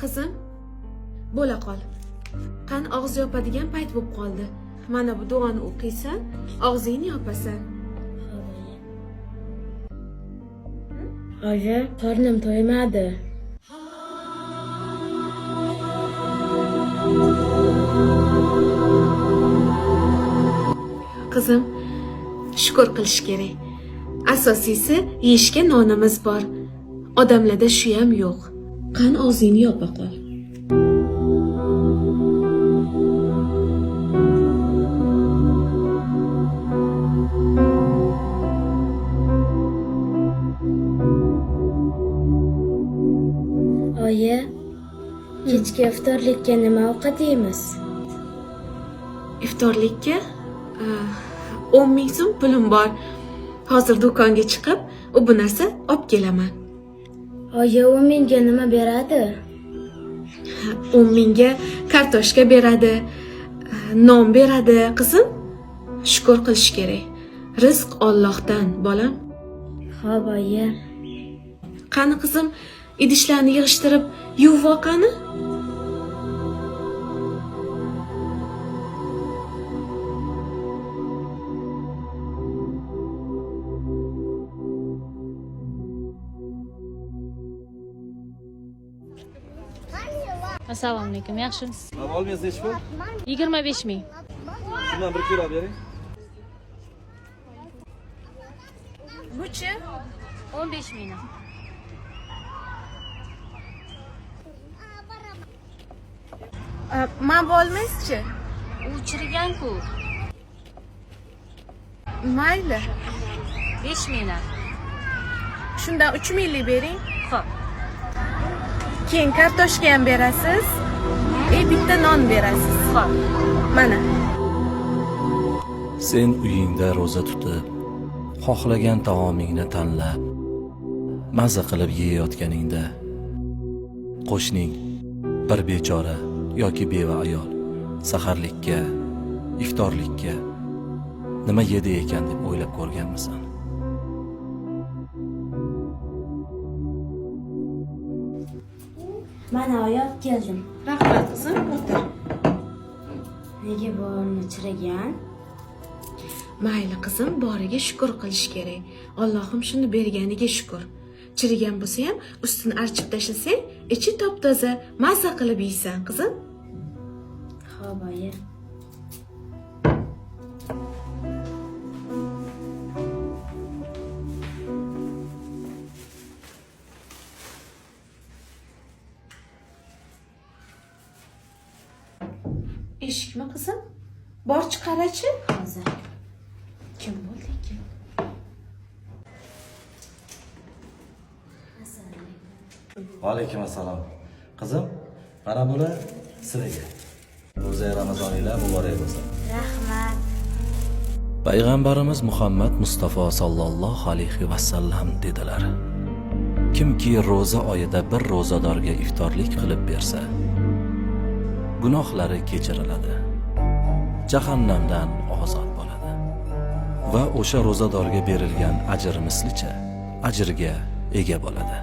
Qizim, bo'la qol. Qani og'iz yopadigan payt bo'lib qoldi. Mana bu duoni o'qiysan, og'zingni yopasan. Oyi, qornim to'ymadi. Qizim, shukur qilish kerak. Asosiysi yeyishga nonimiz bor. Odamlarda shuyam yo'q. Qani og'zingni yopa qol. Oyi, kechki iftorlikka nima ovqat yeymiz? Iftorlikka 10 ming so'm pulim bor. Hozir do'konga chiqib, u bu narsa olib kelaman. Oyi, u menga nima beradi? 10 mingga kartoshka beradi, non beradi, qizim. Shukur qilish kerak. Rizq Allohdan, bolam. Xo'p, oyi. Qani qizim, idishlarni yig'ishtirib yuvib ol qani. Assalomu alaykum, yaxshimisiz? Mana olmangiz nechi pul? 25 ming. Shundan 1 kilo olib bering. Buchi? 15 ming. Man bu olmaysizchi? U chirigan-ku. Mayli. 5 ming. Shundan 3 minglik bering. Xo'p. Keyin kartoshka ham berasiz. Bitta non berasiz. Xo'p. Mana. Sen uyingda ro'za tutib, xohlagan taomingni tanlab, maza qilib yeyotganingda, qo'shning bir bechora yoki beva ayol saharlikka, iftorlikka nima yedi ekan deb o'ylab ko'rganmisan? Mana oyi, olib keldim. Rahmat qizim, o'tir. Nega bu olma chirigan? Mayli qizim, boriga shukur qilish kerak. Allohim shuni berganiga shukur. Chirigan bo'lsa ham ustini archib tashlasang, ichi top-toza, maza qilib yeysan, qizim. Xo'p, oyi. Eshikmi qizim? Bor chiqarachi. Hozir. Kim bo'ldi ekan? Va alaykum assalom. Qizim, mana bular sizlarga. Ro'za Ramazoninglar muborak bo'lsin. Rahmat. Payg'ambarimiz Muhammad Mustafa sallallohu alayhi va sallam dedilar: Kimki ro'za oyida bir ro'zadorga iftorlik qilib bersa, gunohlari kechiriladi, jahannamdan ozod bo'ladi va o'sha ro'zadorga berilgan ajr mislicha ajrga ega bo'ladi.